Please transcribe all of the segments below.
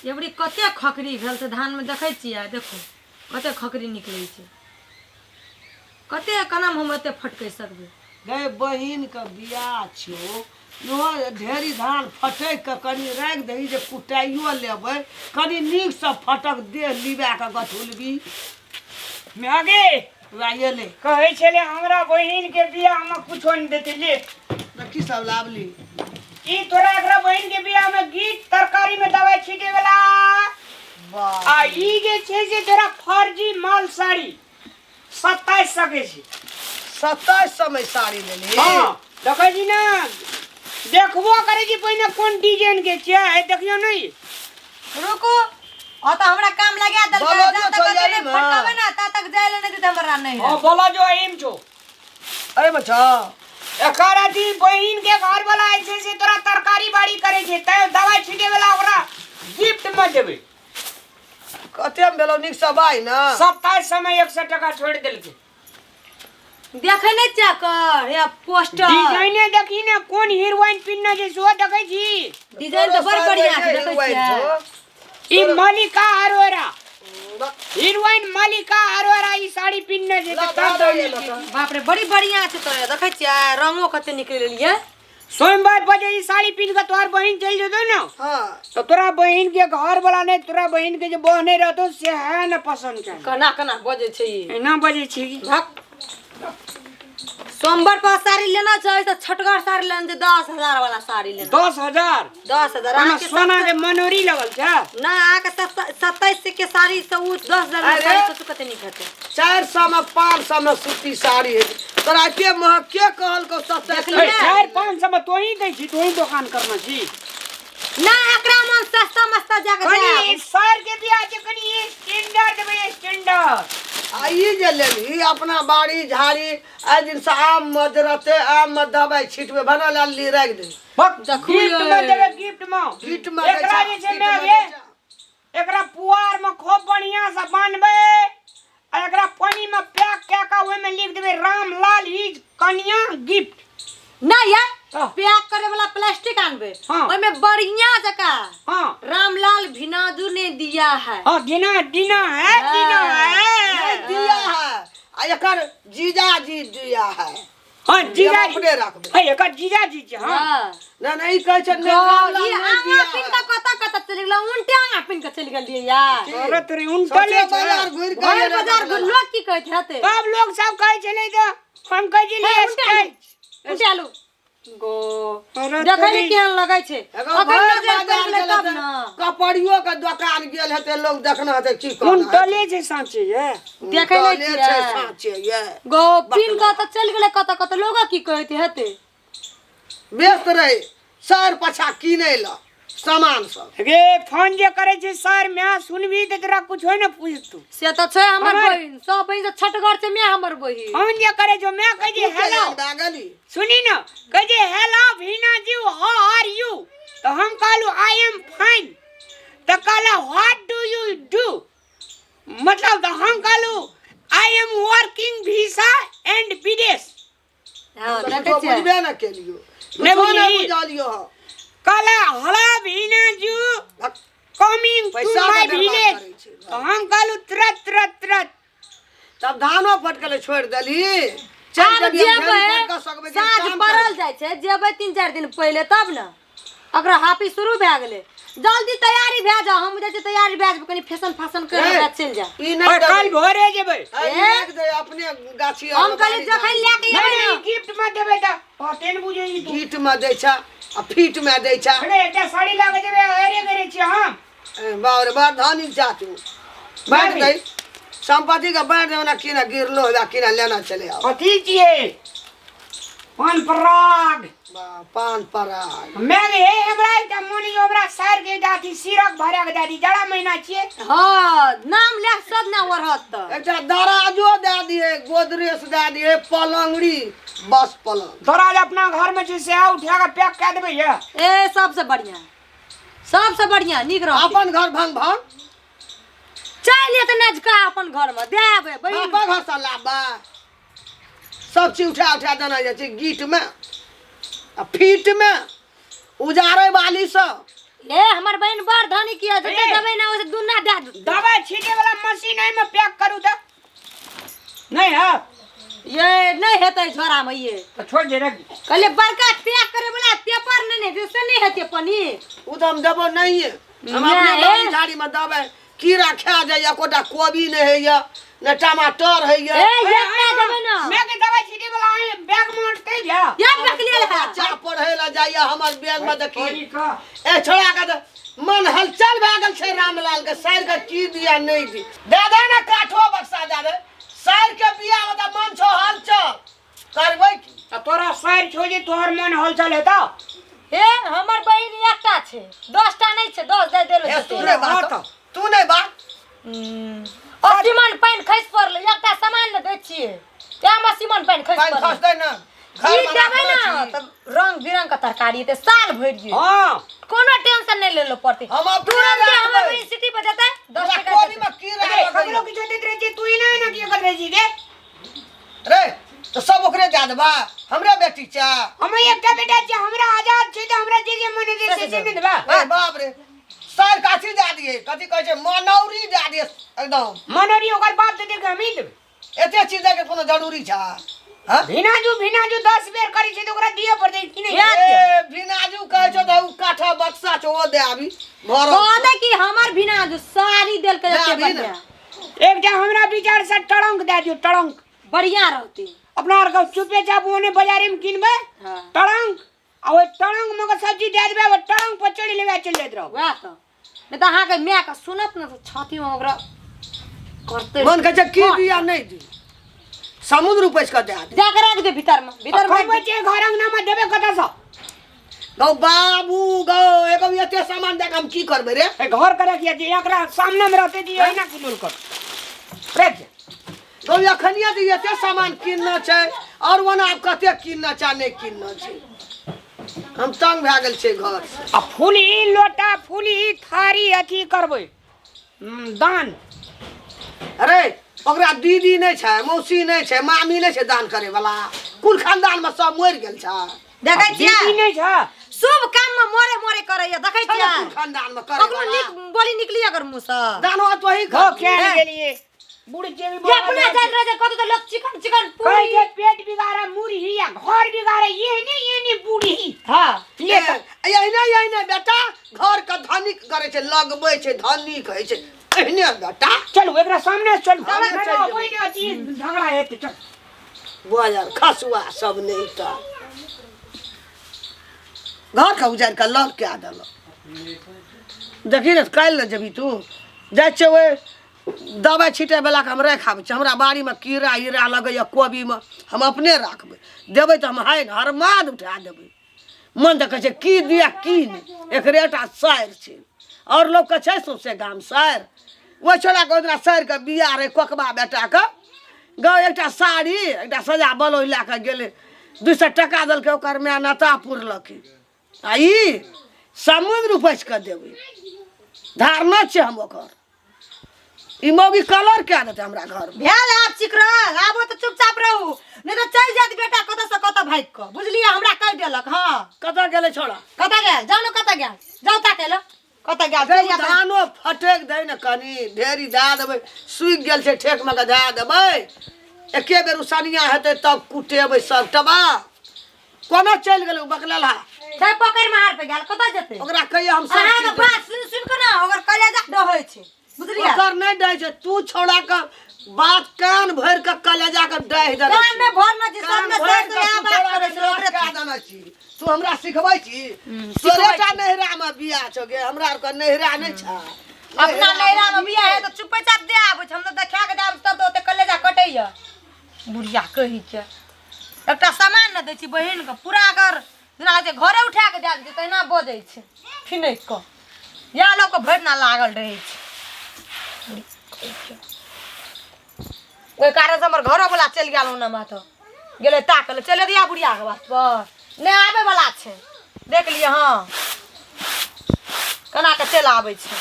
Ebury कते खकरी भेल छै धानमे, देखै छियै? देखू कते खकरी निकलै छै। कते केना हम एते फटकै सकबै? गै बहिनके बियाह छियौ, इहो ढेरी धान फटकि कऽ कनि राखि दही जे कुटाइयो लेबै। कनि नीकसँ फटक, देह लिबा कऽ गठुलबी। मागे। वएह एलै। कहै छलै हमरा बहिन के बियाह में कुछो नहीं देते, ले। तऽ की सब लाबली? ई तोरा एकरा बहिन के बियाह में गीत तरकारी में दवाई छीटे वाला। वाह। आ ई जे छै से तोरा फर्जी माल साड़ी 2700 के छै। 2700 में साड़ी लेली? हाँ, देखै छी ने, देखबो करै छी पहिने कोन डिजाइन के छै। हे देखियौ नहीं। रुकू, ओ तऽ हमरा काम लगा देलकै। बोलो जा जो तक छौ अथी यही नहि मे। फटकाबै ना ता तक जाय ले नहि देते हमरा नहीं। हाँ, बोला जो एम छो। एहिमे छौ। एकर अथी बहिन के घर वाला जे छै से तोरा तरकारी बाड़ी करे छै, तैं दवाई छीटे वाला ओकरा गिफ्ट में देबै। कते मे भेलौ? नीकसँ बाइ ने। 2700 में 100 टका छोड़ि देलकै। देखै नहि छियै कर हे पोस्टर? डिजाइने देखी ने, कोन हीरोइन पिन्हने छै सेहो देखै छी। डिजाइन तऽ बड़ बढ़िया छै, देखै छियै? ई मलिका अरोरा, हीरोइन मलिका अरोरा ई साड़ी पिन्हने छै तऽ तब दाम मिलतै। बाप रे, बड़ी बढ़िया छै तोरा। देखै छियै रंगो कते निकलि लेलियै। सोमवार बजे ई साड़ी पिन्ह के तोहर बहिन चलि जेतौ ने, तऽ तोरा बहिन के घर वाला नहि, तोरा बहिन के जे बहने रहतौ से है ने पसंद छै। केना केना बजै छै ई? एना बजै छी। भक। सोमवार पर साड़ी लेना छै तऽ छोटगर साड़ी लेना छै, 10,000 वाला साड़ी लेना। 10,000? 10,000। ओना अहाँके सोना के मनोरी लगल छै। ना, अहाँके 27 के साड़ी से उ 10,000 अरे। साड़ी सोचू कते नीक हेतै। 400 में 500 में सूती साड़ी है, तोरा एते महग के कहलकौ 2700? देखलियै? 400-500 में तोही दै छी, तोही दोकान करना छी। ना, एकरा मन सस्ता मस्ता जाके कनि देब। सर के बियाह छै, कनि स्टैंडर्ड देबै, स्टैंडर्ड। आ ई जे लेलही अपना बाड़ी झाड़ी, एहि दिन से आम मे जे रहतै, आम मे दवाइ छिटबै, बना लाली राखि दे। देखू गिफ्ट यै। में देबै, गिफ्ट में। गिफ्ट में दै एकरा छै, जे छै गिफ्ट ने में गे, दै छै। एकरा पुआर में खूब बढ़िया से बांधबै आ एकरा पानी में पैक कए के ओहिमे लिख देबै रामलाल is कनिया गिफ्ट। ना या। हाँ। पैक करे वाला प्लास्टिक आनबे। ओहिमे बढ़िया जका रामलाल भिनाजू ने दिया है। हाँ, दिना दिना है, दिना है। नहीं दिया है, आ एकर जीजाजी दिया है। हाँ, जीजा। हम अपने राखबै। है, एकर जीजा जी छै, हाँ। नहीं नहीं, ई कहै छै नहि, गो, रामलाल ई नहीं आंगा दिया पिन है। के कतऽ कतऽ चलि गेलै? उल्टे आंगा पिन के चलि गेलियै यार। अरे तोरी उनटले सौंसे छै। बाजार घुरि कऽ घर एलै। बाजार घुर, लोग की कहैत हेतै? सब लोग सब कहै छलै तऽ हम कहै छलियै हे, उल्टे स्टाइल। उल्टे आलू गो। अरे देखै तोरी। मे केहन लगै छै? एगो अखन भरि नजर बाजार पड़ि गेलै गेल तब हेतै, ने। कपड़ियो के दोकान गेल हेतै लोग, देखना हेतै की कहना हेतै। उनटले छै साँचे ये। देखै नहि उनटले छै। छियै? साँचे ये। गो पिन कऽ तऽ चलि गेलै कतऽ कतऽ, लोग की कहैत हेतै? व्यस्त रहे सर पछा किनै लए सामान सब। गे, फोन जे करै छै सर मैं सुनबी तऽ तोरा कुछो ने पूछतू। से तऽ छै हमर बहिन, सब बहिन से छटगर छै मैं हमर बहिन। फोन जे करै छौ, मैं कहै छै तू के हेलो। याद भए गेली? सुनी न, कहै छै हेलो भीना जी, हाउ आर यू? तऽ हम कहलू I am fine. तऽ कहला what do you do? मतलब तऽ हम कहलू I am working visa and विदेश। हाँ, तऽ देखै किछो छियै? बुझबे ने केलियो। नहि किछो नहि बुझली? बुझलियो। कहला हला भीना जी हक, कमिंग टू पैसा माय के बर्बाद विलेज। करै छै। तऽ हम कहलू तुरंत तुरंत तुरंत। तब धानो फटकले छोड़ि देली, चलि आब जेबी, हम जेबै ढेरी फटका सकबै जे साँझ काम पड़ल करबै। जाइ छै, जेबै 3-4 दिन पहिले तब ने। ओकरा हाफी शुरू भए गेलै, जल्दी तैयारी भए जाओ। हम जाइ छियै, तैयारी भए जेबै, कनि फैशन फैशन कर ए, के चलि जा। ई नहि और देबै। कल भोरे जेबै। ए, ई राखि दे अपने गाछी हम आर कहलियै बाड़ी जखन लए के नहीं एबै नहीं ने। गिफ्ट में देबै तऽ बाते ने बुझै छी तू। गीत में दै छै आ फीट में दै छै। अरे, एकटा साड़ी लऽ के जेबै, अरे करे छी हम। ए, बाप रे, बड़ धनी चाचू। बाँटि दै संपत्ति के, बाँटि देबै ने। की ने गिरलो हेबे, की ने लेना चले आओ। कथी छियै? पान पराग। पान पराग। मैं हे, हमरा एकटा मन यो, हमरा सार के एकटा अथी सिरक भरा के दादी, जाड़ा महीना छियै। हाँ, नाम ले सब ना ओढ़त तऽ। एकटा दराजो दए दिए, गोदरेज दए दिए, पलंगड़ी, बस पलंग। दराज अपना घर में छै, से उठा के पैक कए देबै ये। ए, सबसे बढ़िया, सबसे बढ़िया नीक रहत। अपन घर भंग भंग। चलि एतै नजका अपन घर में देबै बहिन। बापा घर से लाबा सब चीज उठा उठा देना जाइ छै गीत में आ फीट में उजाड़े वाली सब। ए हमर बहन बड़ धनी किया जते ए। देबै ना ओसे दुना दे देतै। दवाई छीटे वाला मशीन एहिमे पैक करू तऽ नहीं है। ये नहीं हेतै झोरा में ये। तो छोड़ दे, रख दे। कहलिए बड़का पैक करे वाला पेपर नहीं ने से नहीं हेतै पनीर। ओ तऽ हम देबो नहीं, हम अपने नहि। बाड़ी झाड़ी में दबै कीड़ा खा जाइए, एकोटा कोबी नहीं होइए, ने टमाटर होइए। ए एकटा देबै ना। मैं के दवाई छीटे वाला आए बैग में अटते जा। ये पैक लेल है। बच्चा पढ़े ला जाइए हमर बैग में देखी। कोई का ए छोड़ा के तऽ मन हलचल भए गेल छै रामलाल के, साइर के की दिया नहीं दी। दे दे ने काठो बक्सा दे दे, साइर के बिया में तऽ मन छौ हलचल करबै की? तऽ तोरा साइर छौ जे तोहर मन हलचल हेतौ। ए हमर बहिन एकटा छै, 10टा नहि छै, 10 दे देलो। ए तू नहि बात, तू नहि बात। असीमन पानि खसि पड़लै, एकटा सामान ने दै छियै तेमे असीमन पानि खसि पानि पड़लै। खसतै ने ई देबै ने तऽ रंग बिरंग के तरकारी हेतै साल भरि गेल। हाँ कोनो टेंशन नहि लेलो पड़तै। हम अपने तुरंते हमर राखबै। बहिन सिटी पर जेतै 10 हमरा टका कोबी देतै। में कीड़ा अरे लगैए। ककरो किछो दैत रहै छी तू एना एना किया करैत रहै छी गे? रे तऽ सब ओकरे दए देबा, हमरे बेटी छै। हम एकटा बेटा छी, हमरा आजाद छै तऽ हमरा जे जे मन हेतै से से नहि देबा। ए बाप रे, सर कथी दए दिए, कथी कहै छै मनौरी दए दिए एकदम। मनौरी ओकर बाप देतै कि हमही देबै? एते चीज दै के कोनो जरूरी छै? हाँ? भिनाजू भिनाजू 10 बेर करै छै तऽ ओकरा दिअ पड़तै कि नहि? ए भिनाजू कहै छौ तऽ उ काठा बक्सा छौ ओ दे आबी भरल। कहतै कि हमर भिनाजू साड़ी देलकै दए एते आबी ने। बढ़िया। एकटा हमरा विचार से टरंक दए दियौ, टरंक बढ़िया रहतै। अपना आरके चुपे चाप ओने बाजारे में किनबै। हाँ। टरंक आ ओहि टरंक में के सब्जी दए देबै, ओहि टरंक पर चढ़ि लेबै आ चलि जाइत रहब। वएह तऽ, नहि तऽ अहाँके मायके सुनत ने तऽ छातीमे ओकरा करतै। मन कहै छै की दिया नहि दी, समुद्र उपैस कऽ दए दे। जाके राखि दे भीतरमे, भीतरमे। कहबै छियै घर अंगना में देबै कतऽसँ? गौ बाबू गौ, एगो एते सामान दए कऽ हम की करबै रे? ए घर करे किया जे एकरा सामने में रहतै जे एहिना कुलुल कर राखि दे। गौ एखनिये जे एते सामान किनना छै और ओना आब कते किनना छै आ नहि किनना छै, हम तंग भए गेल छै घर से। आ फूली लोटा फूली थारी अथी करबै दान। अरे ओकरा दीदी नहि छै, मौसी नहि छै, मामी नहि छै दान करे वाला, कुल खानदान में सब मरि गेल छै। देखै छियै? दीदी नहि छै। शुभ काम में मोरे मोरे करैया, देखै छै छियै? कुल खानदान में करे ककरो वाला। नीक बोली निकली अगर मुँह से दानो तो ही हो खेल गेलिए बुढ़ जेबी। ये अपना जाइत रहे छै कतौ तऽ लोक चिकन चिकन कहै पूरी छै पेट बिगाड़ा मुरही आ घर बिगाड़े ये ने ये ने बूढ़ी। हाँ ले तऽ एहिने एहिने बेटा घर के धनिक करे छै, लगबै छै, धनिक होइ छै एहने बेटा। चलू एकरा सामने चलू। सामने नहीं, चलि नहीं, कोई नहीं अथी झगड़ा हेतै चल। बजर खसुआ सब नहीं तऽ घर के उजाड़ि कऽ लग कए देलक। देखी ने काल्हि ने जेबही तू, जाइ छियै ओहि दबाइ छिटैवलाके हम राखि आबै छियै। हमरा बाड़ीमे कीड़ा ईड़ा लगैए कोबीमे, हम अपने राखबै, देबै तऽ हम हानि हरमाद उठा देबै। मन तऽ कहै छै की दिअ की नहि, एकरे टा सारि छै आओर लोकके छै सौँसे गाम सारि। ओहि छोड़ाके ओहि दिना सारिके बियाह रहै कोकबा बेटाके, गौ एकटा साड़ी एकटा सजा ब्लाउज लए कऽ गेलै, 200 टाका देलकै, ओकर माय नता पुरलकै। आ ई समुद्र उपैछ कऽ देबै, धारणा छै हम ओकर। ई मौगी कलर कए देतै हमरा घरमे। भेल आब चिकरल, आबो तऽ चुपचाप रहू, नहि तऽ चलि जायत बेटा कतऽ से कतऽ भागि कऽ, बुझलियै? हमरा कहि देलक। हाँ कतऽ गेलै छोड़ा? कतऽ गेल? जाउ ने कतऽ गेल, जाउ ताकै लए कतऽ गेल। चलि जायत। धानो फटकि दै ने कनि, ढेरी दए देबै, सुखि गेल छै ठेकमे कऽ दए देबै। एके बेर उसनिया हेतै तब कुटेबै सब टबा। कोना चलि गेलै ओ बकलेलहा? छै पकड़ि महार पे गेल, कतऽ जेतै? ओकरा कहिए हम सब अहाँके चीज देबै। बात सुनि सुनि कऽ ने ओकर कलेजा डहै छै, बुझलियै? ओकर नहि डहै छै, तू छौड़ा के बात कान भरि कऽ कलेजा के डहि देने कान छी। मे भरने छी, कान सबमे भरि सर कऽ से इएह तू बात छौड़ा करै के छै, ओकरे कए देने छी। तू हमरा सिखबै छी? तोरे टा नैहरा मे बियाह छौ गे, हमरा आरके नैहरा नहि छै। अपना नैहरा मे बियाह है तऽ चुपेचाप दे आबै छै, हम तऽ देखा के दे आबै छी तब तऽ ओते कलेजा कटैया। बुढ़िया कहै छै एकटा सामान नहि दै छी बहिनके, पूरा अगर जेना लागै छै घरे उठा कऽ दए दै छै तहिना बजै छै फिनकि कऽ, इएह लऽ कऽ भरि दिना लागल रहै छै। ओहि कारणसँ हमर घरोवला चलि गेल ओना माथ गेलै ताकल, चलि दिया बुढ़ियाके बात पर नहि आबैवला छै, देख लिअ। हँ केना कऽ चलि आबै छै,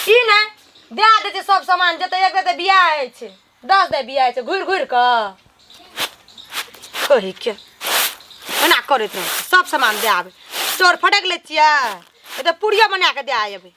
ई नहि दए दै छै सब सामान, जतऽ एक बेर तऽ बियाह होइ छै 10 दे बियाह होइ छै, घुरि घुरि कऽ कहैके एना करैत रहै छै, सब सामान दए आबै, चोर फटकि लै छियै। एते पूड़ियो बना के दे आएबै।